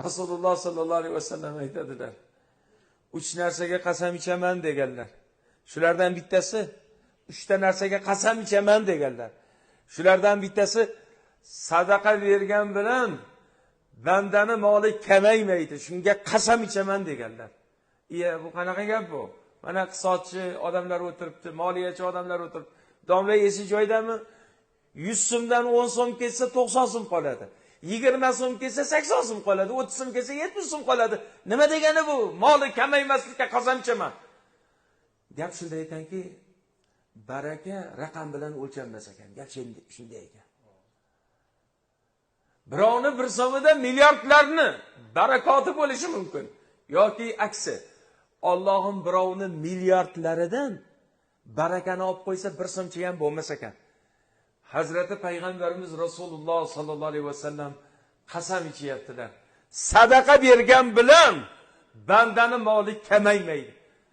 Rasululloh sollallohu alayhi vasallam aytadilar: uch narsaga qasam ichaman deganlar. Shulardan bittasi, uchta narsaga qasam ichaman deganlar. Shulardan bittasi sadaqa bergan bilan bandani moli kamaymaydi, shunga qasam ichaman deganlar. Iya, bu qanaqa gap bu? Mana iqtisodchi odamlar o'tiribdi, moliyachi odamlar o'tiribdi. Domla esi joyidami? 100 so'mdan 10 so'm ketsa 90 so'm qoladi. 20 so'm ketsa 80 so'm qoladi, 30 so'm ketsa 70 so'm qoladi. Nima degani bu? Moli kamaymaslikka qasam ichaman. Gap shunda ekanki, baraka raqam bilan o'lchanmas ekan. Gap shunday ekan. Birovni bir so'mida milliardlarni barakoti bo'lishi mumkin yoki aksi. Allohim birovni milliardlaridan barakani olib qo'ysa bir so'mcha ham bo'lmas ekan. Hazrati Payg'ambarimiz Rasululloh sollallohu alayhi vasallam qasam ichyaptilar. Sadaqa bergan bilan bandani moli kamaymaydi.